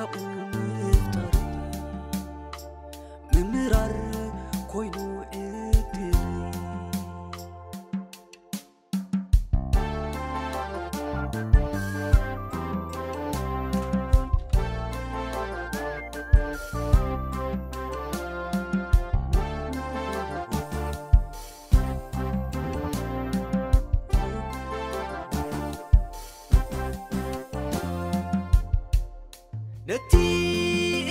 ምፍጣር ምምራር ኮይኑ ዕድል። ነቲ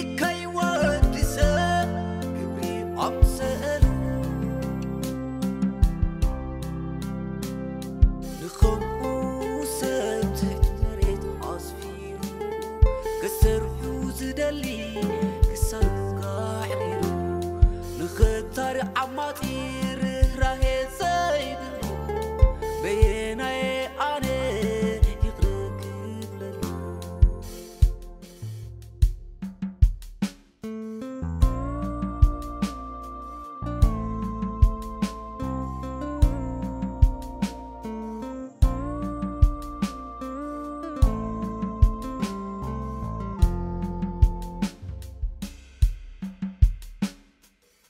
እካይ ወዲ ሰብ ክብሪ ኣምሰሉ፣ ንኸምኡ ሰብ ትሕቲ መሬት ኣስፊሩ፣ ክሰርሑ ዝደሊ ክሳዱ ኣሕሪሩ፣ ንኽታሪ ዓማጺ ርህራሄ ዘይብሉ፣ በየናየ ኣነ ይቕረ ክብለሉ?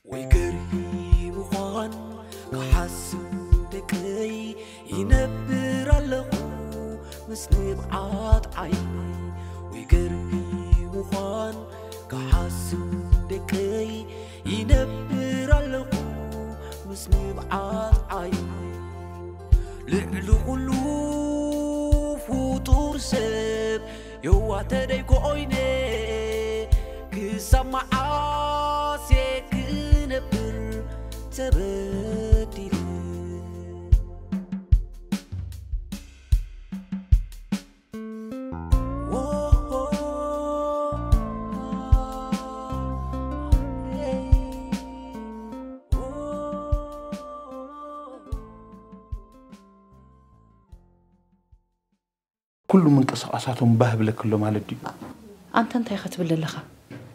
ወይ ገርሂ ምዃን ክሓስብ ደቀይ ይነብር ኣለኹ ምስ ንብዓት ዓይነይ። ወይ ገርሂ ምዃን ክሓስብ ደቀይ ይነብር ኣለኹ ምስ ንብዓት ዓይነይ። ልዕሊ ኩሉ ፍጡር ሰብ የዋህ ተደይ ኮይነ ክሳብ መዓስ እየ ክነብር ተበዲለ? ኩሉ ምንቅስቓሳቶም ባህ ብለክሎ ማለት ድዩ? ኣንተ እንታይ ኢኻ ትብል ዘለኻ?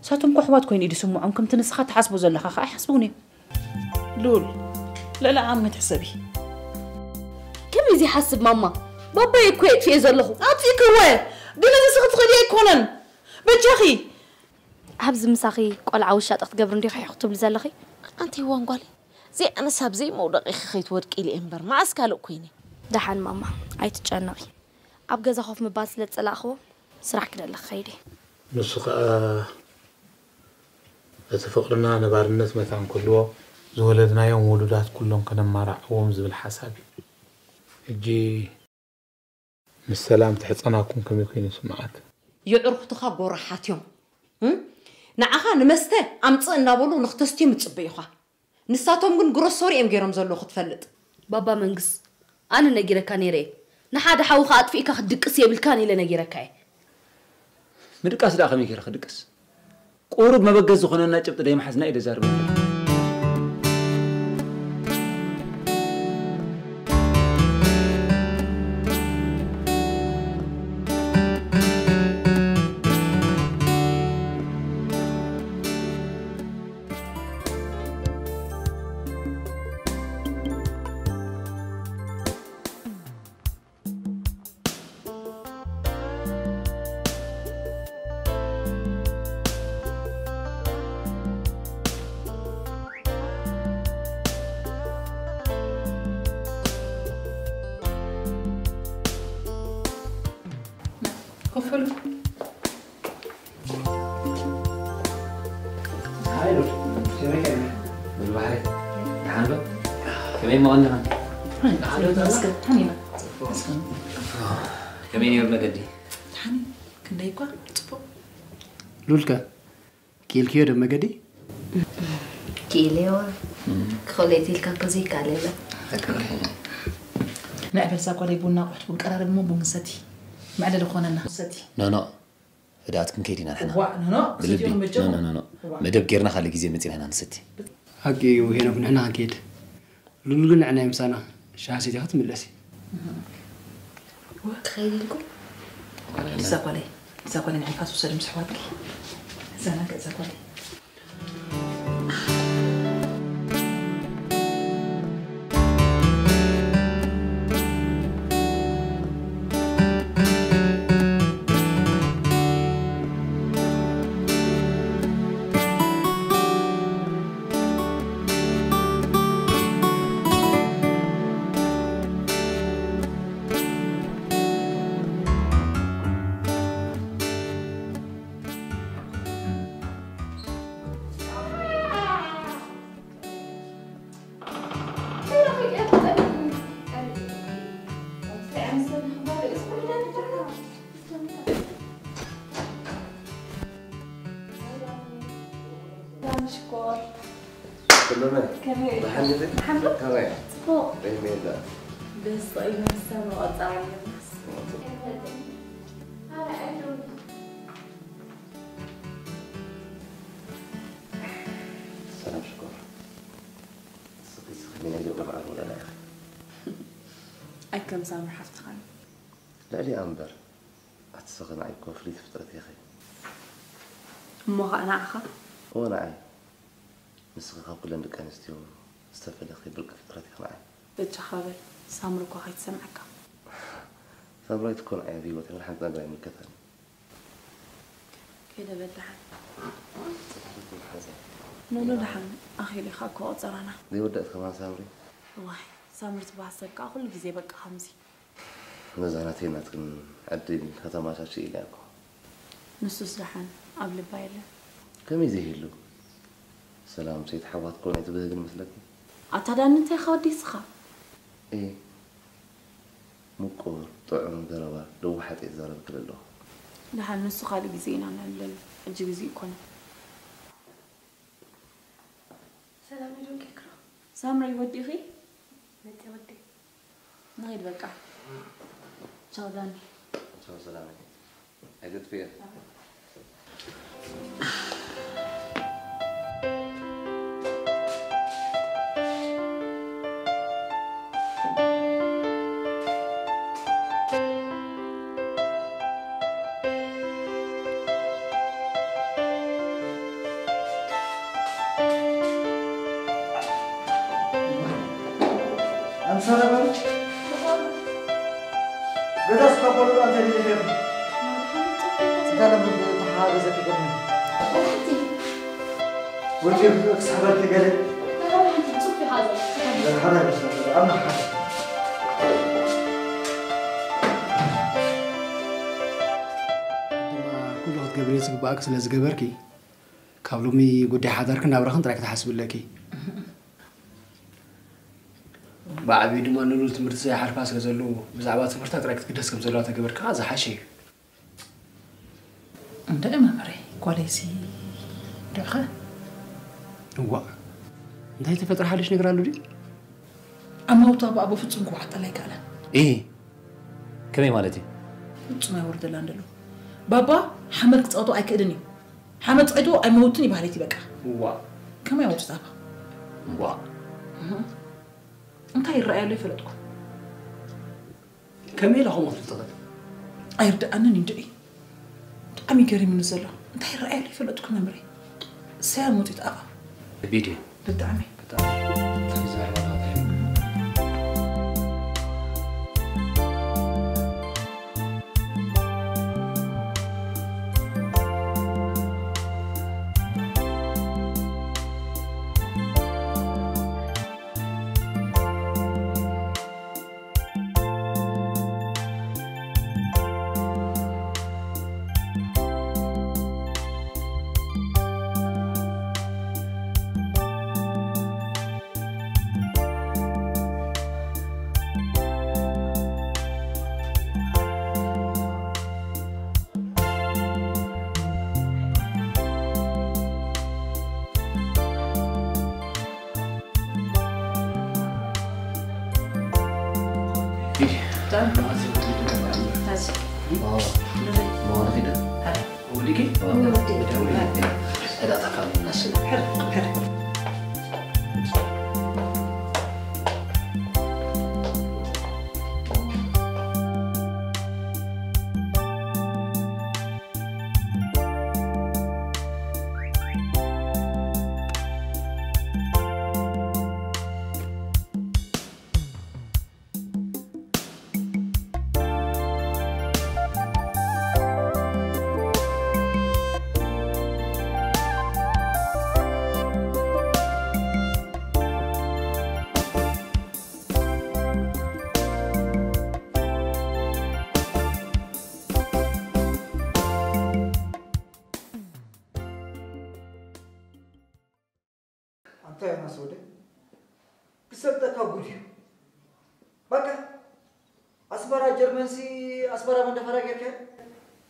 ንሳቶም እኮ ኣሕዋት ኮይኑ እዩ ዝስምዖም፣ ከምቲ ንስኻ ትሓስቦ ዘለኻ ኸኣ ኣይሓስቡን እዮም። ሉል፣ ልዕሊ ዓቕሚ ትሕሰቢ። ከመይ ዘይሓስብ ማማ? ባባየ እኮ እየ ኣጥፊኤ ዘለኹ። ኣጥፊእክዎ እየ፣ ግን እዚ ስኽትኽእልዮ ኣይኮነን። በጃኺ። ኣብዚ ምሳኺ ቆልዓ ውሻጠ ክትገብሪ እንዲኺ ሕቕ ትብሊ ዘለኺ? ኣንቲ ህዋን ጓለይ፣ ዘይኣነስ ኣብ ዘይመውደቒኺ ከይትወድቂ ኢለ እየ እምበር፣ መዓስ ካልእ ኮይነ። ደሓን ማማ፣ ኣይትጨነቒ። ኣብ ገዛ ኮፍ ምባል ስለ ዝጸላእክዎ፣ ስራሕ ክደሊ ክኸይድ እየ። ንሱ ኸኣ እቲ ፍቕርና ነባርነት መታን ክህልዎ፣ ዝወለድናዮም ውሉዳት ኩሎም ከነማርዓዎም ዝብል ሓሳብ እዩ። ሕጂ ምስ ሰላም ትሕጸናኩም ከመይ ኮይኑ ይስምዓካ? የዕርኹትኻ ጎራሓት እዮም። ንዓኻ ንመስተ ኣምጽእ እናበሉ ንኽተስትዮም ይጽበዩኻ። ንሳቶም ግን ግሮሶሪ እዮም ገይሮም ዘለዉ ክትፈልጥ። ባባ መንግስ፣ ኣነ ነጊረካ ነይረ እየ። ንሓደ ሓውኻ ኣጥፊእካ ክትድቅስ የብልካን ኢለ ነጊረካ እየ። ምድቃስ ደኣ ከመይ ገይረ ክድቅስ? ቁሩብ መበገሲ ዝኾነና ጭብጢ ደይምሓዝና እየ ደዛርበካ። ኮፍ በሉ። ሃይ ሉል፣ ከመይ ከመይ? ሉል ባሕሪ፣ ደሓን ዶ? ከመይ እሞ ቀኒኻ? ይመስገን፣ ደሓን ኢና። ከመይ ነይሩ መገዲ? ደሓን እዩ፣ ክንደይ እኳ ጽቡቕ። ሉልከ? ክኢልክዮ ዶ መገዲ? ክኢለዋ ክኸለይቲ ኢልካ እኮ ዘይከኣል የለን። ንዕበል እዛ ጓለይ ቡና ኣቑሑት ቡን ቀራርብ እሞ ቡን ንሰቲ። መዕለሊ ክኾነና። ሰቲ። ኖኖ ህድኣት ክንከይድ ኢና ንሕና። ዋእ ኖኖ ብልቢ። ሰትዮም በጃኹም። ኖኖ ኖኖ። ዋእ። መደብ ጌርና ካልእ ግዜ መጺና ኢና ንሰቲ። ሓቂ እዩ ሄኖክ ንሕና ክንከይድ። ሉል ግን ንዕና ምሳና ሻሂ ሰቲኻ ትምለሲ። ትኸይድ ኢልኩም እዛ ጓለይ እዛ ጓለይ ንዓይ ፋስ ውሰድ ምስ ኣሕዋትኪ። ዘናግዕ እዛ ጓለይ። ሽኮር ኩሉመ ከመይ ብሓንዲ ሓንዶ ከመይ ጽቡቅ በይሜዳ ደስ ኢሉ ሰም ቆጻሪ ሰላም ሽኮር ስኺ ስኺ ምን ይገባ በዓል ወላ ኣይከም ሳምሪ ሓፍትኻ ልዕሊ ኣንበር ኣትስኺ ንዓይ ኮፍሊት ፍጥረት ኢኺ እሞ ኸኣ ንዓኻ እወ ንዓይ ንስኺ ካብ ኩለን ደቂ ኣንስትዮ ዝተፈለኺ ብርቂ ፍጥረት ኢኺ ንዓይ በጃኻ በል ሳምሪ እኳ ከይትሰምዐካ ሳምራዊት እኮ ንዓይ ኣብ ህይወት ወላ ሓንቲ ነገር ኣይምልከታን ከይደ በል ደሓን ሓዛ ኖኖ ደሓን ኣኺሉ ኢኻ እኮ ቆጸራና ዘይወደእት ከማን ሳምሪ ዋይ ሳምሪ ትበሃል ሰብ ከዓ ኩሉ ግዜ በቃ ከምዚ ነዛ ናተይ ናትክን ዕድል ከተማቻች ኢለ እኮ ንሱስ ደሓን ኣብ ልባ የለን ከመይ ዘይህሉ ሰላም ሰይቲ ሓዋት ኮነ ትብህግን መስለኪ ኣታ ዳኒ እንታይ ኢኻ ወዲ ስኻ እ ምቁር ጥዑም ዘረባ ደው ሓፂ ይዛረብ ክል ኣለኹ ደሓን ንሱ ካልእ ግዜ ኢና ነዕልለሉ ሕጂ ግዜ ይኮነ ሰላም ይዶን ኬክሮ ሳምሪ ወዲኺ መጤ ወዲ ንኸይድ በቃ ቻው ዳኒ ቻው ሰላም ኣይትጥፍየ ኣንሰረበ ገዳስ ካቦሉ ኣንተ ሊደር ጋለም ተሓገዘ ይገርም ወቲ ክሳበል ገለ ሓራ ይመስላል ኣና ሓራ ድማ ኩሉ ክትገብርዮ ዝግባኣክ ስለ ዝገበርኪ ካብ ሎሚ ጉዳይ ሓዳርክን ናብራኽን ጥራይ ክትሓስቢ ኣለኪ። ብዓብዩ ድማ ንሉል ትምህርቲ ዘይሓልፋ ስለ ዘለዉ ብዛዕባ ትምህርታ ጥራይ ክትግደስ ከም ዘለዋ ተገበርካ ዝሓሸ እዩ። እንደ መምህረይ ጓለይሲ ድዕኸ እዋ እንታይ ተፈጥሮ ሓድሽ ነገር ኣሎ ድዩ? ኣማውታ ብኣ ብፍጹም ክዋሕጠላ ኣይከኣለን። ኢ ከመይ ማለት እዩ? ፍጹም ኣይወርደላን ደሎ። ባባ ሓመድ ክጸቕጦ ኣይክእልን እዩ። ሓመድ ጸቒጡ ኣይመውትን እዩ ባህለይቲ በቃ። እዋ ከመይ ኣውጽት ኣባ? ዋ እንታይ ይረኣየሉ ይፈለጥኩ። ከመይ ኢላ ከምኡ ክትብል ትኽእል? ኣይርድኣንን እዩ እንድዒ። ብጣዕሚ ገሪምኒ ዘሎ። እንታይ ይረኣየሉ ይፈለጥኩ መምሪ። ሰያ መውጺት ኣባ። ቢዲ ብጣዕሚ ብጣዕሚ ዝሕበራ ኣንታ ዮናስ ወደ ክሰልጠካ ጉድ እዩ። በቃ ኣስመራ ጀርመንሲ ኣስመራ መንደፈራ ጌርካ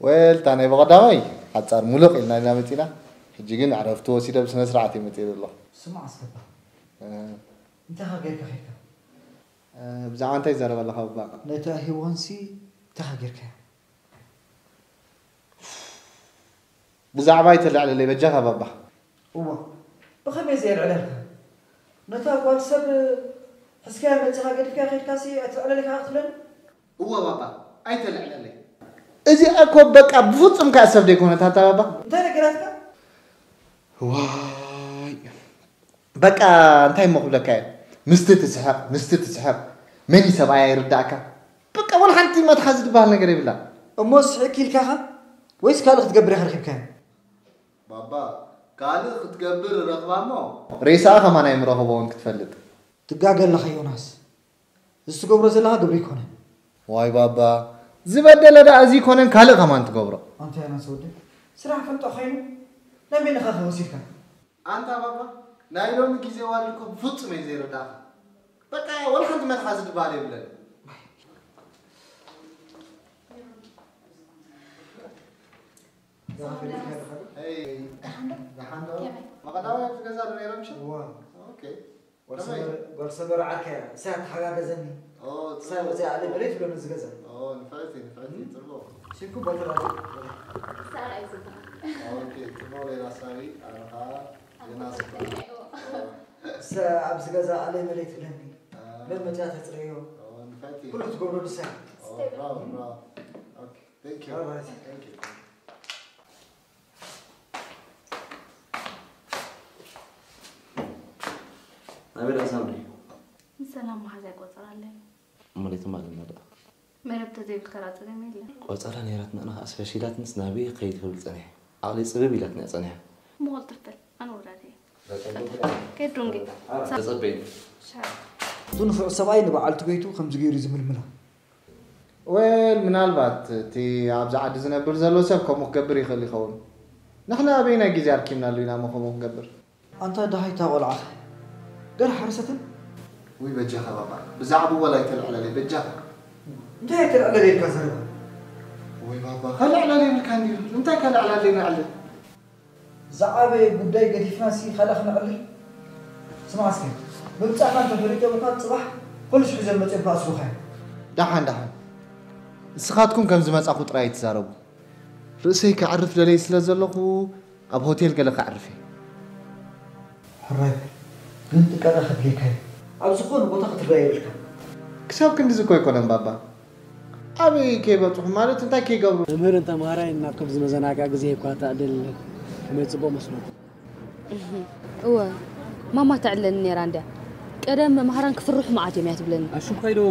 ወልታ ናይ ብቐዳማይ ሓጻር ሙሉቕ ኢልና ኢና መጺና ሕጂ ግን ዕረፍቲ ወሲደ ብስነ ስርዓት እየ መፅእ ዘለኹ። ስማዕ እስከ፣ እንታይ ካ ጌርካ ኸድካ? ብዛዕባ እንታይ ይዛረብ ኣለኻ ባባ? ነታ ሂዋንሲ እንታይ ካ ጌርካያ? ብዛዕባ ኣይተልዕለለይ በጃኻ ባባ። እዋ ብኸመይ ዘየልዕለልካ? ነታ ጓል ሰብ ሕዝካያ መጺኻ ገዲፍካያ ኸድካሲ ኣይተልዕለለይ ኢኻ ክትብለኒ? እወ ባባ ኣይተልዕለለይ። እዚኣ እኮ በቃ ብፍጹም ከኣ ሰብ ደይኮነት ኣታ ባባ። እንታይ ነገራትካ? ዋይ በቃ እንታይ እሞ ክብለካ እየ። ምስቲ ትስሕቕ ምስቲ ትስሕቕ መን እዩ ሰብኣያ ይርዳእካ። በቃ ወላ ሓንቲ መትሓዚ ዝበሃል ነገር የብላ። እሞ ስሒቕኪ ኢልካኻ ወይስ ካልእ ክትገብር ኢኻ ረኺብካያ? ባባ ካልእ ክትገብር ረኽባ እሞ ሬሳኣ ከማን ኣይምረኽቦን ክትፈልጥ። ትጋገ ኣለኻ ዮናስ። እዚ ትገብሮ ዘለኻ ግብሪ ኣይኮነን። ዋይ ባባ ዝበደለ ደኣ እዚ ይኮነን ካልእ ከማን ትገብሮ። ኣንታ ዮናስ ወደይ ስራሕ ፈልጦ ኮይኑ ናይ በይንኻ ክወሲድካ። ኣንታ ባባ ናይ ሎሚ ግዜ ዋልድ እኮ ብፍጹም እየ ዘይርዳእኻ። በቃ ወላ ሓንቲ መትሓዚ ዝበሃል የብለንን። ደሓን ዶ? ደሓን ዶ? ከመይ? መቐዳዊ ኣብቲ ገዛ ዶ ነይሮም ሽም? እዋ። ኦኬ። ጓል ከመይ? ሰመረ- ጓል ሰመረ ዓርከይ እያ። እሳ ተሓጋገዘኒ። ኦ፣ እሳ ጽቡቕ። መፅያ ኣለ መሬት ብሎ ነዚ ገዛ። ኦ፣ ንፍዕቲ፣ ንፍዕቲ፣ ጽቡቕ። ሽኩ ባትራ። ሳራ እዩ ዝበሃል። ኦኬ፣ ጽቡቕ ሌላ ሳሪ፣ ኣነ ኸኣ ዮናስ ይበሃል። ኦ። እሳ ኣብዚ ገዛ ኣለይ መለይ ትብለኒ። አ። መመፅያ ተፅረዮ። ኦ፣ ንፍዕቲ። ኩሉ ክትገብሮ ንሳ እያ። ኦ፣ ብራቮ፣ ብራቮ። ኦኬ፣ thank you። All right. Thank you. ናበይ ደኣ ሳምሪ? ንሰላም መሓዛይ ቆጸራ ኣለኒ። እሞ ለይትማሊ እና ደኣ። መረብ ተዘይብልካ ደኣ ጸገም የለን። ቆጸራ ነይራትና ኣነ ከኣ ኣስፈሺላትንስ ናበይ ክኸይድ ክብል ጸኒሐ። ዓቕለይ ጽብብ ኢላትና እያ ጸኒሓ። እሞ ቅልጥፍ በል ኣነ ወራደ እየ። ከይድ ዶንጌ። ተጸበይኒ። እቱ ንፉዕ ሰብኣይ ንበዓልቲ ቤቱ ከምዚ ገይሩ እዩ ዝምልምላ። Well ምናልባት እቲ ኣብዚ ዓዲ ዝነብር ዘሎ ሰብ ከምኡ ክገብር ይኽእል ይኸውን። ንሕና ኣበየናይ ግዜ ኣርኪብናሉ ኢና እሞ ከምኡ ክንገብር? ኣንታ ደሃይ እታ ቆልዓኸ ገና ሓረሰትን? ውይ በጃኻ ባባ ብዛዕብኡ ወላ ኣይተልዕለለይ በጃኻ። እንታይ ኣይተልዕለለይ ኢልካ ዘረባ? ውይ ባባ ከልዕለለይ ይብልካ እንድዩ እንታይ ከልዕለለይ ነዕልል? ዝዓበየ ጉዳይ ገዲፍናሲ ካልእ ክነዕልል? ስማዕ እስከ ምምጻእካ እንተፈሊጦም እኳ ጽባሕ ፖሊስ ሒዞም መጺኦም ክኣስሩኻ እዮም። ደሓን ደሓን ንስኻትኩም ከም ዝመጻኹ ጥራይ ኣይትዛረቡ። ርእሰይ ከዕርፍ ደልየ ስለ ዘለኹ ኣብ ሆቴል ገለ ከዕርፍ እየ። ሕራይ በል ግን ጥንቃቐ ከድልየካ እዩ። ኣብ ዝኾነ ቦታ ክትረኣ የብልካን። ክሳብ ክንድዚ እኮ ኣይኮነን ባባ። ኣበይ ከይበጽሑ ማለት እንታይ ከይገብሩ? መምህርን ተምሃራይን ናብ ከምዚ መዘናግዒ ግዜ እኳ ተዕልል ከመይ ጽቡቕ መስለኩም። እወ ማማ ተዕልለኒ ነይራ እንድያ። ቀደም መምሃራን ክፍርሑ መዓት እዮም እያ ትብለኒ። ኣሽንኳይ ዶ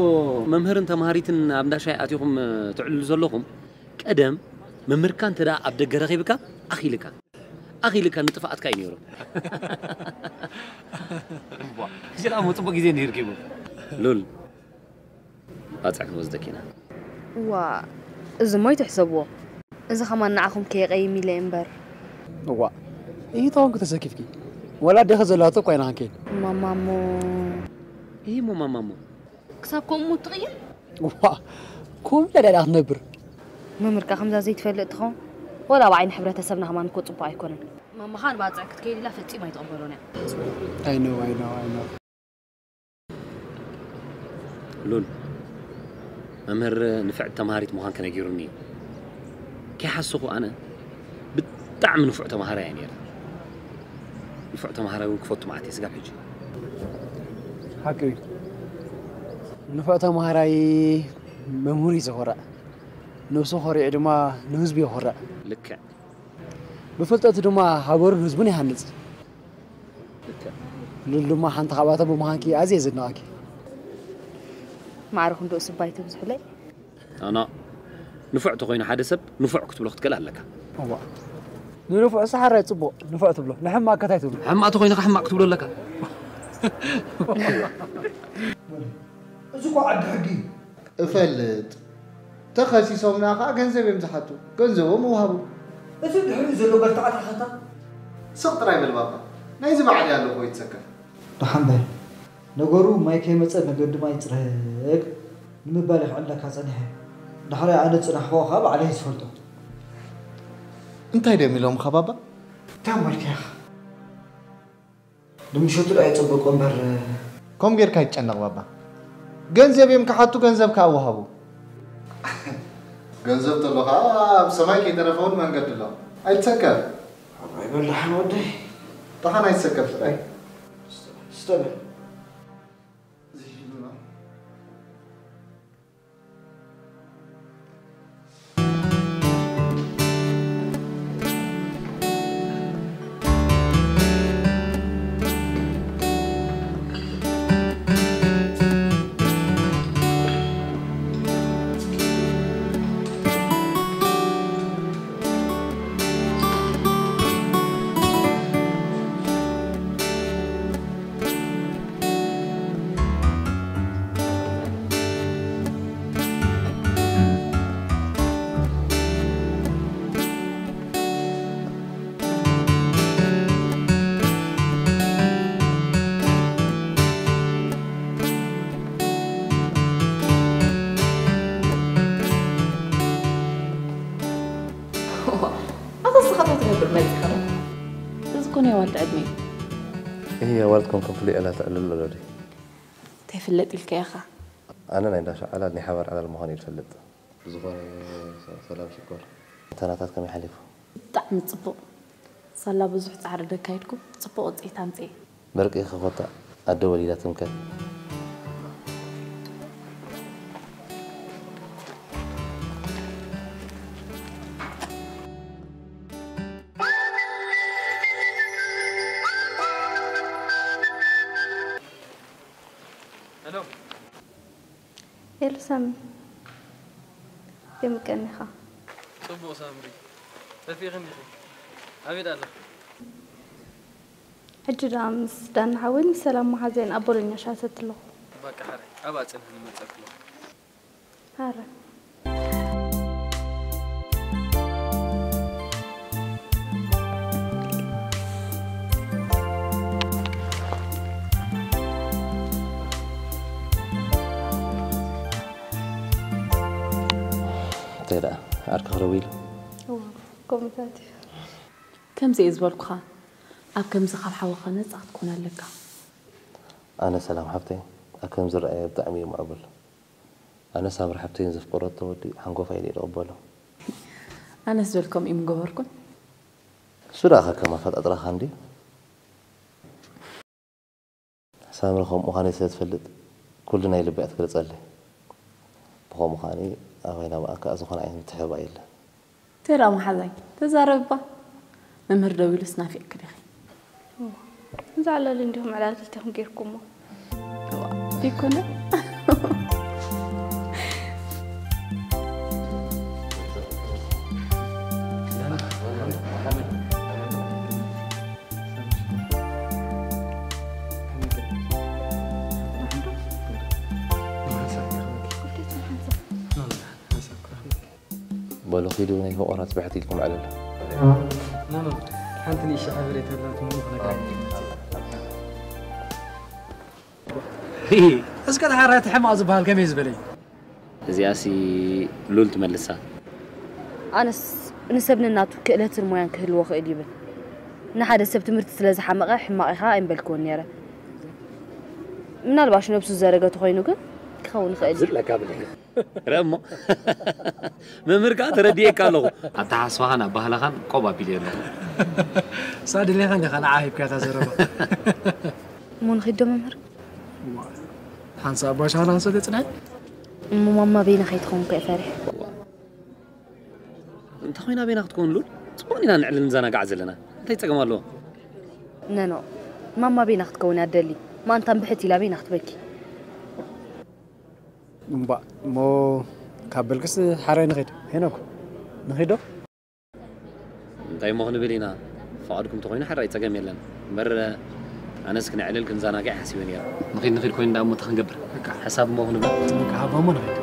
መምህርን ተምሃሪትን ኣብ እንዳ ሻሂ ኣቲኹም ትዕልሉ ዘለኹም? ቀደም መምህርካ እንተ ደኣ ኣብ ደገ ረኺብካ ኣኺልካ። ኣኺልካ ንጥፍኣትካ እዩ ነይሩ። ሕጂ ደኣ እሞ ጽቡቕ ግዜ እንድዩ ርኪቡ። ሉል፣ ባጽዕ ክንወስደኪ ኢና። ዋእ፣ እዚ እሞ ኣይትሕሰብዎ። እዚ ኸማን ንዓኹም ከየቐይም ኢለ እየ እምበር። እዋእ፣ ኢሂ ተኾንኪ ተሰኪፍኪ። ወላ ኣዴኺ ዘለዋቶ እኮ ኢና ክንከይድ። ማማ እሞ። ኢሂ እሞ ማማ እሞ። ክሳብ ከምኡ እሞ ትቕየም? ዋእ፣ ከምኡ ኢላ ድያ ደኣ ክትነብር? መምህር ከኣ ከምዛ ዘይትፈልጥ ትኸውን? ወላ ኣብ ዓይኒ ሕብረተሰብና ኸማን እኮ ጽቡቕ ኣይኮነን። ማማ ኸኣ ንባጽዕ ክትከይድ ኢላ ፈጺማ ኣይትቕበሎን እያ። I know, I know, I know. ሉል፣ መምህር ንፍዕቲ ተምሃሪት ምዃንኪ ነጊሩኒ እዩ። ከይሓሰኹ ኣነ ብጣዕሚ ንፉዕ ተምሃራይ እየ ነይረ። ንፉዕ ተምሃራይ እውን ክፈቱ መዓት እየ ስጋብ ሕጂ። ሓቂ እዩ። ንፉዕ ተምሃራይ መምህሩ እዩ ዘኹርዕ። ነብሱ ኾሪዑ ድማ ንህዝቡ የኹርዕ። ልክዕ። ብፍልጠቱ ድማ ሃገሩን ህዝቡን ይሃንጽ። ሉል ድማ ሓንቲ ካብኣቶም ብምዃንኪ ኣዝየ ዝድንቐኪ። ማዕረ ክንድኡስ እባ ኣይተብዝሑለይ። ኣና ንፉዕ ተኾይኑ ሓደ ሰብ ንፉዕ ክትብሎ ክትክእል ኣለካ። እዋ ንንፉዕ ሰሓራይ ጽቡቕ ንፉዕ ትብሎ ንሕማቕ ከታይ ትብሎ። ሕማቕ ተኾይኑ ከ ሕማቕ ክትብሎ ኣለካ። እዚ እኮ ዓዲ ሕጊ እዩ። እፈልጥ። ተኸሲሶምና ኸዓ ገንዘብ እዮም ዝሓቱ። ገንዘቦም ምውሃቦም። እቲ ድሕሪኡ ዘሎ በርትዓት ኣኸታ። ስቕ ጥራይ በል ባባ። ናይዚ በዓል እያ ኣለኹ ኣይትሰከፍ። ደሓን በል። ነገሩ ማይ ከይመጸ መገዲ ማይ ይጽረግ ንምባል እየ ክዕልለካ ጸኒሐ። ዳሕራይ ኣነ ዝጸናሕክዎ ኸዓ ባዕለይ እየ ዝፈልጦ። እንታይ ድዮም ኢሎምኻ ባባ? እንታይ እሞ ኢልካ ኢኻ? ንምሸቱ ደኣ ይጽበቆ እምበር። ከም ጌርካ ይጨነቕ ባባ። ገንዘብ እዮም ክሓቱ፣ ገንዘብ ከኣ ወሃቡ። ገንዘብ ተሎ ከኣ ኣብ ሰማይ ከይተረፈ እውን መንገዲ ኣሎ። ኣይትሰከፍ። ኣባይ በላሓን ወደይ። ተኻን ኣይትሰከፍ ስታይ። ስተበል። ኣታ ንስኻ እንታይ ትገብር መጺኻ ዶ? እዚ እኮ ናይ ኣዋልድ ዕድመ እዩ። እየ ኣዋልድ ኮንኩም ፍሉይ ዕላል ተዕልሉ ኣሎ ድዩ? እንታይ ፍለጥ ኢልካ ኢኻ? ኣነ ናይ እንዳሻ ዕላል ናይ ሓባር ዕላል ምዃኑ እየ ዝፈልጥ። ብዝኾነ ሰላም ሽኮር። ፈተናታት ከመይ ሓሊፉ? ብጣዕሚ ጽቡቕ። ሳላ ብዙሕ ጻዕሪ ደካይድኩም ጽቡቕ ውጽኢት ኣምጽኤ። በርቂ ክኾታ ኣደ ወሊዳ ትምከን። ሄሎ። ሄሎ ሳሚ፣ የምቀኒኻ? ጽቡቕ ሳምሪ፣ ጠፊእኽኒ ኢኺ። ኣበይ ደኣ ኣለኺ? ሕጂ ደኣ ምስ ዳና ሓወይ ምስ ሰላም መሓዘይን ኣብ ቦሎኛ ሻሂ ሰቲ ኣለኹ። በቃ ሓራይ፣ ኣብኣ ጽንሕኒ መጸኪ ኣለኹ። ሓራይ። እንታይ ደኣ ዓርኪ ክረዊ ኢሉ? እዋ፣ ከምኡታት እዩ። ከምዚ እየ ዝበልኩኻ፣ ኣብ ከምዚ ካብ ሓውኻ ነጻ ክትኮን ኣለካ። ኣነ ሰላም ሓብተይ፣ ኣብ ከምዚ ዝረኣየ ብጣዕሚ እየ ምዕቡል። ኣነ ሳምሪ ሓብተይን ዘፍቀረቶ ወዲ ሓንጎፋይ ኢለ እየ ዝቕበሎ። ኣነስ ዝበልኩም እዩ ምገበርኩን። እሱ ደኣ ከከም ኣፈጣጥራኻ እንድዩ። ሳምሪ ከም ምዃነይ ስለ ትፈልጥ፣ ኩሉ ናይ ልበይ እያ ትገልጸለይ። ብኸምኡ ከኣኒ ኣባይ ናብኣን ከኣ ዝኾነ ዓይነት ምትሕብባር የለን። እንታይ ደኣ መሓዛይ፣ ተዛረብ እባ። መምህር ደዊሉስ ናፊቕኪ ዲኺ? እዛ ዕላል እንዲኹም ዕላል ክልቴኹም ጌርኩሞ። እዋ፣ ዘይኮነ። በሉ ኪዱ ናይ ፈቆራት ብሕት ኢልኩም ዕልሉ። ኖ፣ ኖ፣ ሓንቲ ንእሽቶ ሓበሬታ ኣላትኒ እሞ ክነግረካ እየ መጺእ። እስከ ደሓር እቲ ሕማቕ ዝበሃል ከመይ ዝበለ እዩ? እዚኣሲ ሉል ትመልሳ። ኣነስ ንሰብ ነናቱ ክእለትን ሞያን ክህልዎ ክእል ይብል። ንሓደ ሰብ ትምህርቲ ስለ ዝሓመቐ ሕማቕ ኢኻ ኣይምበልክዎን ነይረ። ምናልባሽ ነብሱ ዘረገ ተኾይኑ ግን ክኸውን ይኽእል እዩ። ዝለካ ብለካ። ርአ እሞ። መምህር ከኣ ተረዲኤካ ኣለኹ። ኣተሓሳስባኻን ኣባህላኻን ቆብ ኣቢለ ኣለኹ። ሳድሌኻ እንዲኻ ንዓ ሂብካ እታ ዘረባ። እሞ ንኺድ ዶ መምህር? እዋ፣ ሓንሳእ ኣባ ሻህና ክንሰትዮ ጽንሐ። እሞ ማማ በይና ከይትኸውን እኮ እየ ፈሪሐ። እንተ ኾይና በይና ክትከውን ሉል? ጽቡቕ ኢና ንዕልል ንዘናጋዕ ዘለና። እንታይ ጸገም ኣለዎ? ነኖ፣ ማማ በይና ክትከውን እያ ትደሊ። ማንታን ብሕት ኢላ በይና ክትበኪ። እምባእ፣ እሞ ካብ በልክስ ሓራይ ንኺድ። ሄኖክ፣ ንኺዶ? እንታይ እሞ ክንብል ኢና? ፍቓድኩም ተኾይኑ ሓራይ ጸገም የለን። እምበር፣ ኣነስ ክነዕልል ክንዘናጋዕ ሓሲበ ነይረ። ንኺድ፣ ንኺድ ኮይኑ ደኣ እሞ እንታይ ክንገብር? በቃ። ሓሳብ እሞ ክንብል። በቃ፣ ሃባ እሞ ንኺድ።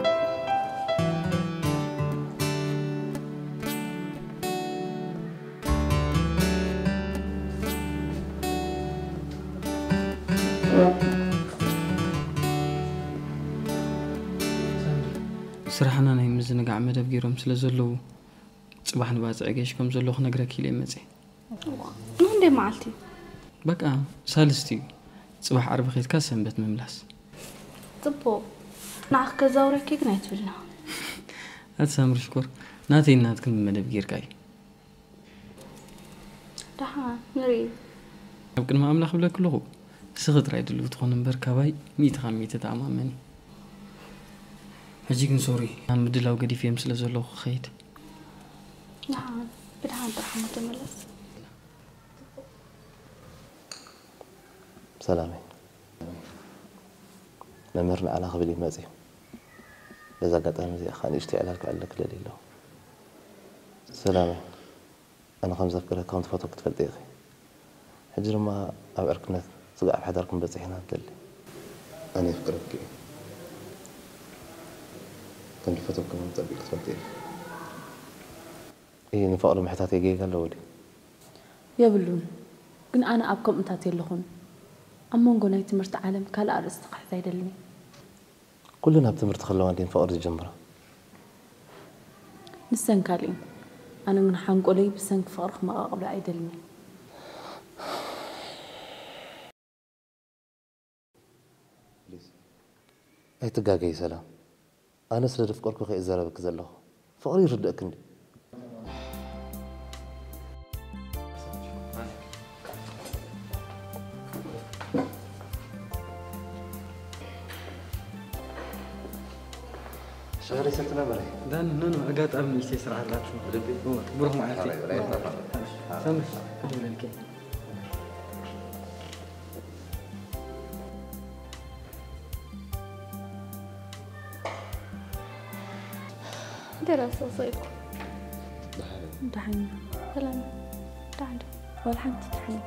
ስራሕና ናይ ምዝንጋዕ መደብ ገይሮም ስለ ዘለዉ፣ ጽባሕ ንባጽዕ ገይሽ ከም ዘለኹ ክነግረኪ ኢለ እየ መጺኤ። ንክንደይ መዓልቲ? በቃ ሳልስቲ እዩ። ጽባሕ ዓርቢ ከይድካ ሰንበት ምምላስ። ጽቡቕ። ንዓኽ ከዛውረኪ ግን ኣይትብልና። ኣቲ ሳምሪ ሽኮር፣ ናተይ ናትክን ብመደብ ጌርካ እዩ። ደሓን ንርኢ። ኣብ ቅድሚ ኣምላኽ ብለክ ኣለኹ፣ ስኺ ጥራይ ድልው ትኾን እምበር ካባይ ሚእቲ ካብ ሚእቲ ተኣማመኒ። ሕጂ ግን ሶሪ፣ ኣብ ምድላው ገዲፈዮም ስለ ዘለኹ ክኸይድ። ደሓን ብደሓን ጥራሕ እሞ ተመለስ። ሰላመይ፣ መምህር ንዓና ክብል እዩ መጺኡ። በዚ ኣጋጣሚ እዚኣ ከዓ ንእሽቶ ዕላል ክዕልለኪ ደልየ ኣለኹ። ሰላመይ፣ ኣነ ከም ዘፍቅረኪ ከም ዝፈትወኪ ትፈልጢ ኢኺ። ሕጂ ድማ ኣብ ዕርክነት ስጋዕ ኣብ ሓዳር ክንበጽሕ ኢና ንደሊ። ኣነ የፍቅረኪ እየ። ከም ዝፈትወኪ እውን ጠቢቕ ክትፈልጢ ኢኺ። እይ፣ ንፍቕሪ ምሕታተይ ጌጋ ኣለዎ ድዩ? የብሉን። ግን ኣነ ኣብ ከምኡታት የለኹን። ኣብ መንጎ ናይ ትምህርቲ ዓለም ካልእ ኣርእስቲ ክሕዝ ኣይደልን እየ። ኩለን ኣብ ትምህርቲ ከለዋ ድየን ፍቕሪ ዝጅምራ? ንሰን ካልእ እየን። ኣነ ግን ሓንጎለይ ብሰንኪ ፍቕሪ ክመቓቕሎ ኣይደልን እየ። ኣይትጋገዪ ሰላም። ኣነ ስለ ዘፍቀርኩ ከ እዛረበኪ ዘለኹ። ፍቕሪ ይርድእኪ እንድዩ። ሻሂ ሰትና በላይ። ዳን፣ ኖ፣ ኖ፣ ኣጋጣሚ ንእሽተይ ስራሕ ኣላትና። ብልቢ? እወ፣ ብሩኽ መዓልቲ። ኣረ፣ በላይ፣ በላይ። ሰምር፣ ዕድመ ለልኪ። ደራሲ ሰይኩ። ደሓን። ሰላም። ደሓን ዶ? ወላ ሓንቲ ደሓን።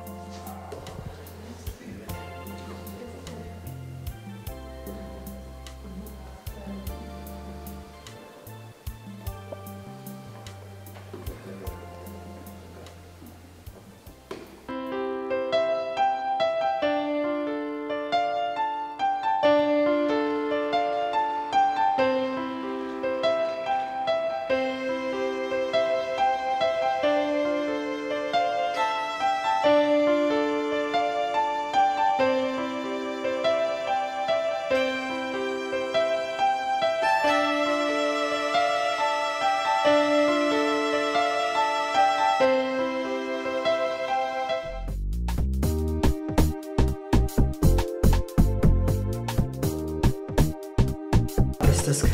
ኣስተስከ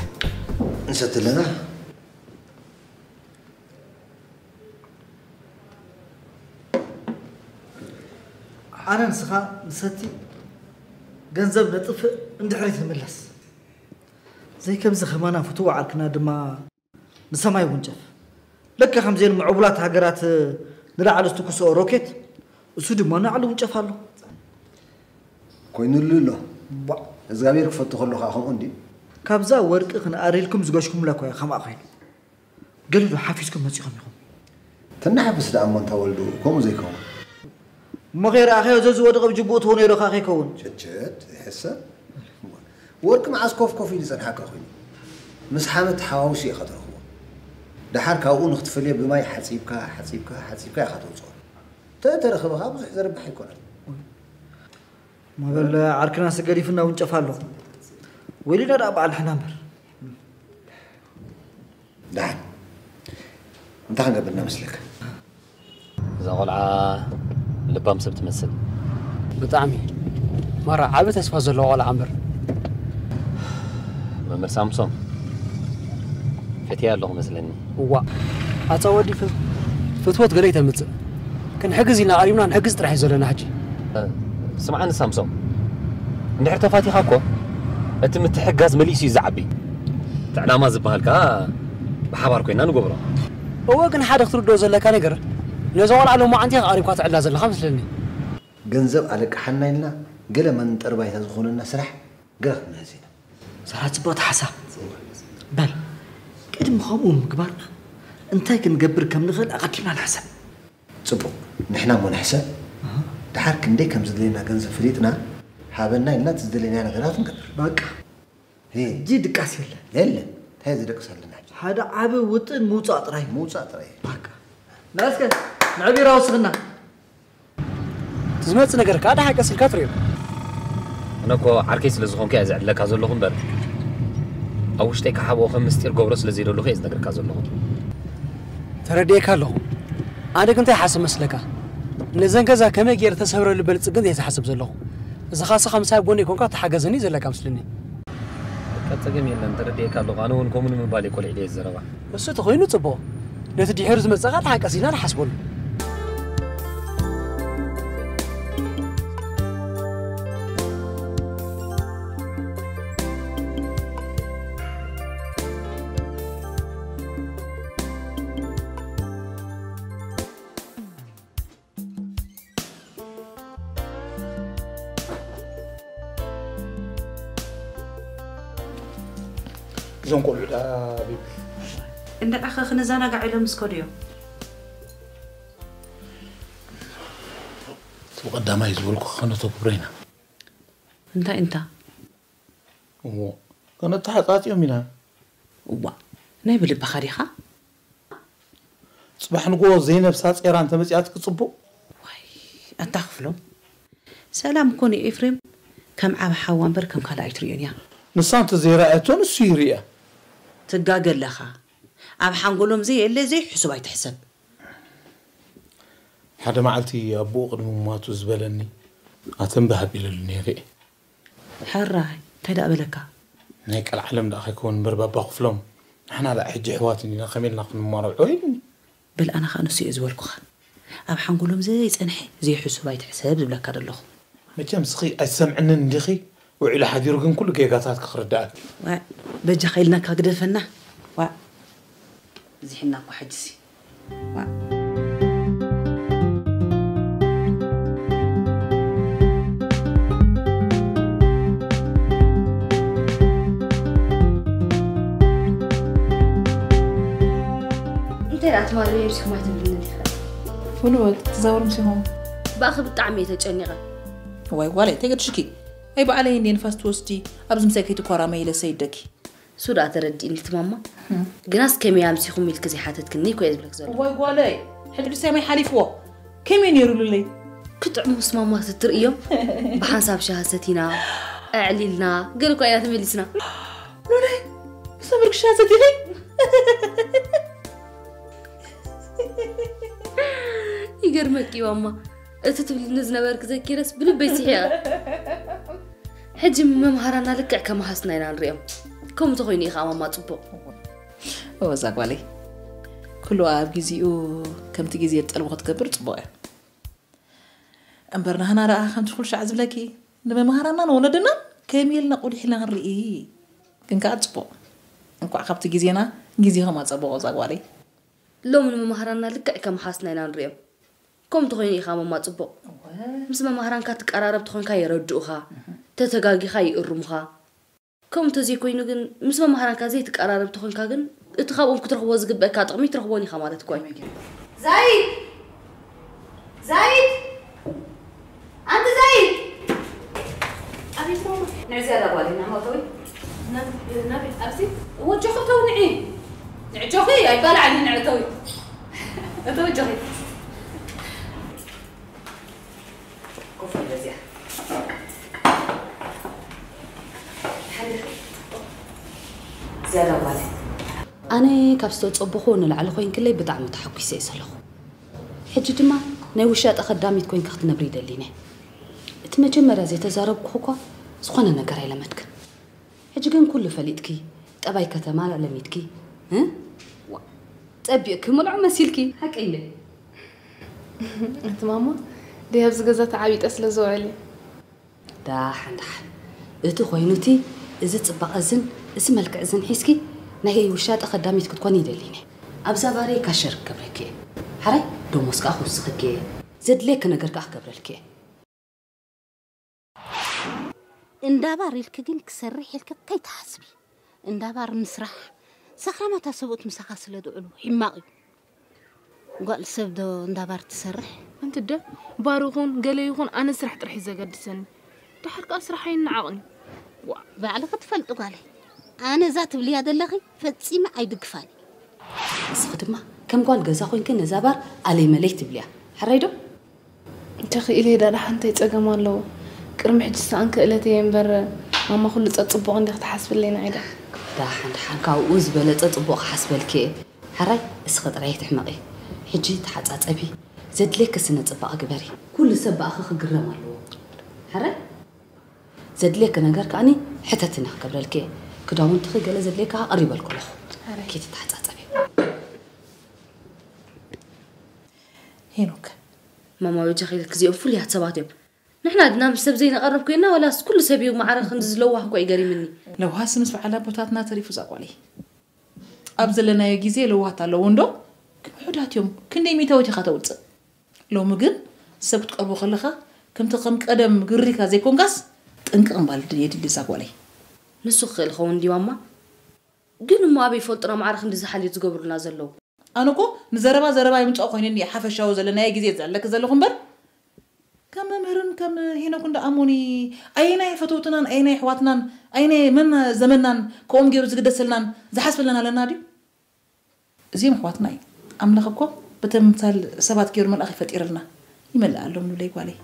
እንሰቲ ኣለና። ኣነ ንስኻ ንሰቲ ገንዘብ ነጥፍእ እንድሕሪት ንምለስ። ዘይከምዚ ከማና ፍትዋ ዓርክና ድማ ንሰማይ ውንጨፍ። ልክዕ ከምዘን ምዕቡላት ሃገራት ንላዕሊ ዝትኩስኦ ሮኬት እሱ ድማ ንላዕሊ ውንጨፍ ኣሎ። ኮይኑሉ ኣሎ። ባ እግዚኣብሔር ክፈቱ ከሎ ከዓ ከምኡ እንዲ። ካብዛ ወርቂ ክንኣሪ ኢልኩም ዝገሽኩምላ እኮ እያ ከምኣ ኮይኑ። ገለ ዶ ሓፊዝኩም መጺኹም ኢኹም? ተናሓፍስ ደኣ እሞ እንታ ወልዱ ከምኡ ዘይከውን። እሞ ከይረኣኸዮ ዘዝወደቐ ብጅቡኡ ትህቦ ነይሩ ከኣ ከይከውን። ቸቸት ይሕሰብ። ወርቂ መዓስ ኮፍ ኮፍ ኢሉ ይጸንሓካ ኮይኑ? ምስ ሓመድ ተሓዋዊሱ ኢኻ ትረኽቦ። ደሓር ካብኡ ንክትፈልዮ ብማይ ሓጺብካ ሓጺብካ ሓጺብካ ኢኻ ተውጽኦ። ተተረኽበ ከኣ ብዙሕ ዘርብሕ ኣይኮነን። እሞ በል ዓርክናስ ገዲፉና ውንጨፍ ኣሎ። ወሊና ደኣ በዓል ሕና እምበር። ደሓን እንታይ ክንገብር ኢና መስለካ? እዛ ቆልዓ ልባም ሰብ ትመስል። ብጣዕሚ ማራ ዓቢ ተስፋ ዘለዎ ቆልዓ እምበር። መምህር ሳምሶም ፈትያ ኣለኹ መስለኒ። እዋ ኣታ ወዲ ፍትወት ገለ ይተምጽእ። ክንሕግዝ ኢልና ቀሪብና ንሕግዝ ጥራሕ እዩ ዘለና ሕጂ። ስምዓኒ ሳምሶም፣ እንድሕር ተፋቲኻ እኮ እቲ ምትሕግጋዝ መሊሱ እዩ ዝዓቢ። እቲ ዕላማ ዝበሃል ከኣ ብሓባር ኮይና ንገብሮ። እወ ግን ሓደ ክትርድኦ ዘለካ ነገር ነዛ ቆልዓ ሎማዓንቲ ኢኻ ቀሪብካ ትዕላ ዘለኻ መስለኒ። ገንዘብ ኣለቅሓና ኢልና ገለ መንጠር ባይታ ዝኾነና ስራሕ ገለ ክንሕዝ ኢና። ስራሕ ጽቡቕቲ ሓሳብ። በል ቅድሚ ከምኡ ምግባርና እንታይ ክንገብር ከም ንኽእል ኣቐዲምና ንሕሰብ። ጽቡቕ ንሕና እሞ ንሕሰብ። ደሓር ክንደይ ከም ዝድልየና ገንዘብ ፈሊጥና ሃበና ኢልና እቲ ዝደለናዮ ነገራት ንገብር። በቃ ሕጂ ድቃስ የለን። የለን እንታይ ዝደቅስ ኣለና ሕጂ። ሓደ ዓቢ ውጥን ምውጻእ ጥራይ። ምውጻእ ጥራይ። በቃ ናስከ ንዕቢራ ወስኽና። እቲ ዝመጽእ ነገር ከኣ ደሓን ቀስ ኢልካ ትርእዮ። ኣነ እኮ ዓርከይ ስለ ዝኾንኩ እየ ዘዕልለካ ዘለኹ እምበር፣ ኣብ ውሽጠይ ክሓብኦ ከም ምስጢር ገብሮ ስለ ዘይደለኹ እየ ዝነግረካ ዘለኹ። ተረዲኤካ ኣለኹ። ኣነ ግን እንታይ ሓስብ መስለካ? ነዘን ገዛ ከመይ ገይረ ተሰብረሉ በልጽ ግን እየ ዝሓስብ ዘለኹ። እዚ ኻስኻ ምሳይ ኣብ ጎነይ ኮንካ ተሓገዘኒ ዘለካ ምስልኒ። በቃ ጸገም የለን፣ ተረዲኤካ ኣለኹ። ኣነ እውን ከምኡ ንምባል እየ ቆልዒ እየ ዝዘረባ። እሱ ተኾይኑ ጽቡቕ። ነቲ ድሒሩ ዝመጽእ ኸኣ ደሓን ቀስ ኢልና ንሓስበሉ። እዞም ቆልዑ ደኣ ቢቢ። እንድዒ ኸ ክንዘናጋዕ ኢሎም ምስ ከዱ እዮም። እቲ ብቐዳማይ ዝበልኩ ከነተግብሮ ኢና። እንታይ እንታ? እሞ፣ ከነተሓጻጽዮም ኢና። እዋ፣ ናይ ብልብኻ ዲኻ? ጽባሕ ንግሆ ዘይነብሳ ጼራ እንተመጺኣትኪ ጽቡቕ። ዋይ፣ ኣታ ክፍሎም። ሰላም እኮ ንኤፍሬም ከም ዓቢ ሓዋ እምበር ከም ካልእ ኣይትርእዮን እያ። ንሳ እንተ ዘይረኣየቶ ንሱ ይርእያ። ትጋገ ኣለኻ። ኣብ ሓንጎሎም ዘየለ ዘይሕሱብ ኣይትሕሰብ። ሓደ መዓልቲ ኣቦኡ ቅድሚ ምሟቱ ዝበለኒ ኣተንብህ ኣቢለሉ ነይረ እየ። ሕራይ፣ እንታይ ደኣ በለካ? ናይ ቀልዓለም ደኣ ከይከውን እምበር ባባ ክፍሎም፣ ንሕና ደኣ ሕጂ ኣሕዋት እንዲና ከመይ ኢልና ክንመርዖ ኢሉኒ። በል ኣነ ኸኣ ንሱ እየ ዝበልኩኻ። ኣብ ሓንጎሎም ዘይጸንሐ ዘይሕሱብ ኣይትሕሰብ ዝብለካ ዘለኹ። መቸም ስኺ ኣይትሰምዕንን እንዲኺ፣ ውዒሉ ሓዲሩ ግን ኩሉ ጌጋታትኪ ክርድኣኪ። ዋእ፣ በጃኻ ኢልናካ ግደፈና። ዋእ፣ ዝሒና እኮ ሕጅሲ። ዋእ። እንታይ ደኣ ትማሊ ነብስኹም ኣይትብልኒ ዲኻ? ወልወል፣ ትዛወሩ ምሲኹም። ብኣኺ ብጣዕሚ እየ ተጨኒቐ። ዋይ ጓለይ፣ እንታይ ገድሽኪ? ኣይ በዓለይ እንዴ ንፋስ ትወስዲ፣ ኣብዚ ምሳይ ከይትኮራመይ ኢለ ሰይደኪ። እሱ ደኣ ተረዲእኒ እቲ ማማ። እም። ግናስ ከመይ ኣምሲኹም ኢልኪ ዘይሓተትክኒ እኮ እየ ዝብለኪ ዘለኹ። ዋይ ጓለይ፣ ሕጂ ድስ ከመይ ሓሊፍዎ? ከመይ ነይሩ ሉለይ? ክጥዕሙስ ማማ ትትርእዮም? ብሓንሳብ ሻሂ ሰቲና፣ ኣዕሊልና፣ ገለ እኳ ኢና ተመሊስና። ሉለይ፣ ብሰምርኪ ሻሂ ሰቲኺ? ይገርመኪ እዩ ማማ፣ እቲ ትብልኒ ዝነበርኪ ዘኪረስ ብልበይ ስሒቐ። ሕጂ መምሃራና ልክዕ ከም ሃስና ኢና ንሪኦም። ከምኡ ተኾይኑ እዩ ኸዓ ማማ ጽቡቕ። እወ፣ እዛ ጓለይ፣ ኩሉ ኣብ ግዜኡ ከምቲ ግዜ ዝጠልቦ ክትገብር ጽቡቕ እያ። እምበር ናህና ደኣ ከምቲ ኩሉ ሻዕ ዝብለኪ፣ ንመምሃራና ንወለድና ከመይ ኢልና ቁሊሕ ኢልና ንርኢ። ግን ከኣ ጽቡቕ። እንቋዕ ካብቲ ግዜና ግዜኹም ኣጸበቖ እዛ ጓለይ። ሎሚ ንመምሃራንና ልክዕ ከም ሓስና ኢና ንሪኦም። ከምኡ ተኾይኑ ኢኻ ማማ ጽቡቕ። እወ። ምስ መምሃራንካ ትቀራረብ ተኾንካ የረድኡኻ፣ እህ። ተተጋጊኻ ይእርሙኻ። ከምኡ እንተዘይኮይኑ ግን ምስ መምሃራንካ ዘይትቀራረብ ተኾንካ ግን እቲ ካብኦም ክትረኽቦ ዝግበእካ ጥቕሚ ትረኽቦን ኢኻ ማለት እኮ እዩ። ዛይድ! ዛይድ! ኣንቲ ዛይድ! ኣቤት ማማ። ንዕዚ ኣላ ጓለይ፣ ንዕማ እተዊ። ናብ-፣ ናበይ? ኣብዚ? ወጆኺ እተዊ ንዒ። ንዕጆኺ ኣይባላዕን ንዒ እተዊ። እተዊ ጆኺ። ኮፍ በል በዚኣ። ሓሊኺ። ዝያዳ ጓለይ። ኣነ ካብ ዝተጸበኹ ንላዕሊ ኮይንክለይ ብጣዕሚ ተሓጒሰ እየ ዘለኹ። ሕጂ ድማ ናይ ውሻጠ ከዳሚት ኮይንኪ ክትነብሪ ይደሊ እየ። እቲ መጀመርያ ዘይተዛረብኩኺ እኳ ዝኾነ ነገር ኣይለመድክን። ሕጂ ግን ኩሉ ፈሊጥኪ፣ ጠባይ ከተማ ለሚድኪ፣ እ? ዋ፣ ጸቢቕኪ ምልዑ መሲልኪ። ሓቀይ እንደ? እቲ ማማ፣ ደይ ኣብዚ ገዛ ተዓቢጠ ስለ ዝውዕል እየ። ዳሓን፣ ዳሓን። እቲ ኮይኑ እቲ፣ እዚ ጽባቐ እዝን፣ እዚ መልክዕ እዝን ሒዝኪ፣ ናይ ውሻጠ ከዳሚት ክትኮኒ ይደሊ እየ። ኣብዛ ባረይ ካሸር ክገብረኪ እየ። ሓራይ፣ ደሞዝ ከኣ ክውስኸኪ እየ። ዘድልየኪ ነገር ከኣ ክገብረልኪ እየ። እንዳ ባር ኢልኪ ግን ክሰርሕ ኢልኪ ከይትሓስቢ። እንዳ ባር ምስራሕ ሰኽራማት ሰብኡት ምሳኻ ስለ ዝውዕሉ ሕማቕ እዩ። ጓል ሰብ ዶ እንዳ ባር ትሰርሕ? ኣንቲ ኣደ፣ ባር ይኹን ገለ ይኹን ኣነ ስራሕ ጥራሕ እዩ ዘገድሰኒ። ደሓር ከኣ ስራሕ ኣይነዓቕን እዩ። ዋእ። ባዕልኺ ትፈልጢ ጓለይ። ኣነ እዛ ትብልያ ዘለኺ ፈጺመ ኣይድግፋን እየ። ንስኺ ድማ ከም ጓል ገዛ ኮይንኪ ነዛ ባር ኣለይ መለይ ትብልያ። ሕራይ ዶ? እንተኽኢለ ዳዳ ሓንታይ ጸገም ኣለዎ። ቅድሚ ሕጂ ሰኣን ክእለት እየ እምበር ማማ ኩሉ ጸጽቡቕ እንዲ ክትሓስብለይ ንዓይ ደኣ። ዳሓን ደሓን ካብኡ ዝበለጸ ጽቡቕ ክሓስበልኪ እየ። ሕራይ እስኺ ጥራይ ኣይትሕመቒ። ሕጂ ተሓጻጸቢ፣ ዘድልየኪ ስነ ጽባቐ ግበሪ። ኩሉ ሰብ ብኣኺ ክግረም ኣለዎ። ሕራይ ዘድልየኪ ነገር ከኣኒ ሕተትኒ ክገብረልኪ እየ። ክዳውንትኺ ገለ ዘድልየኪ ከኣ ቀሪበልኪ ኣለኹ። ኪቲ ተሓጻጸቢ። ሄኖክ ማማ በጃኺ ኢለኪ እዚኦም ፍሉያት ሰባት እዮም። ንሕና ድና ምስ ሰብ ዘይንቐርብ ኮይና ዋላስ ኩሉ ሰብ እዩ ማዕረ ክንዲ ዝለዋህ እኮ እዩ ገሪምኒ። ለውሃስ ምስ በዓል ኣቦታትና ተሪፉ እዛ ጓለይ። ኣብ ዘለናዮ ግዜ ለውሃት ኣለዉ እንዶ ግን ውሑዳት እዮም። ክንደይ ሚእታዊት ኢኻ ተውፅእ። ሎሚ ግን ሰብ ክትቀርቦ ከለኻ ከምቲ ከም ቀደም ግሪካ ዘይኮንካስ ጥንቅቕ ምባል የድሊ እዛ ጓለይ። ንሱ ክኽእል ይኸውን ድዩ ማማ? ግን እሞ ኣበይ ይፈልጡና ማዕረ ክንዲ ዝሓልዩ ዝገብሩልና ዘለዉ? ኣነ እኮ ንዘረባ ዘረባ ይምንጨው ኮይነኒ እየ ሓፈሻዊ ዘለናዮ ግዜ ዘለክ ዘለኹ እምበር ከም መምህርን ከም ሄኖክ እንዳ ኣሞኒ ኣየናይ ፈተውትናን ኣየናይ ኣሕዋትናን ኣየናይ መን ዘመናን ከምኦም ገይሩ ዝግደሰልናን ዝሓስበልናን ኣለና ድዩ? እዚኦም ኣሕዋትና እዩ ኣምላኽ እኮ ብተምሳል ሰባት ገይሩ መልኣኽ ይፈጢረልና ይመልኣሎም ንብለይ ጓለይ።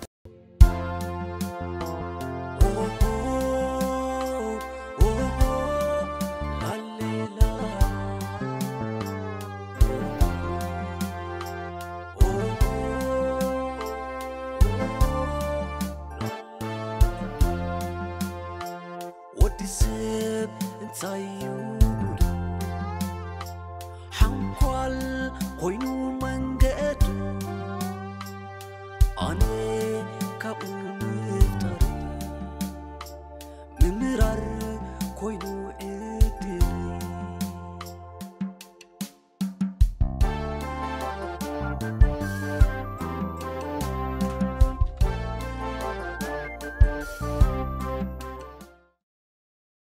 ወዲ ሰብ እንታይ እዩ ሓንኳል ኮይኑ መንገዱ ኣነ ካብኡ ምፍጣር ምምራር ኮይኑ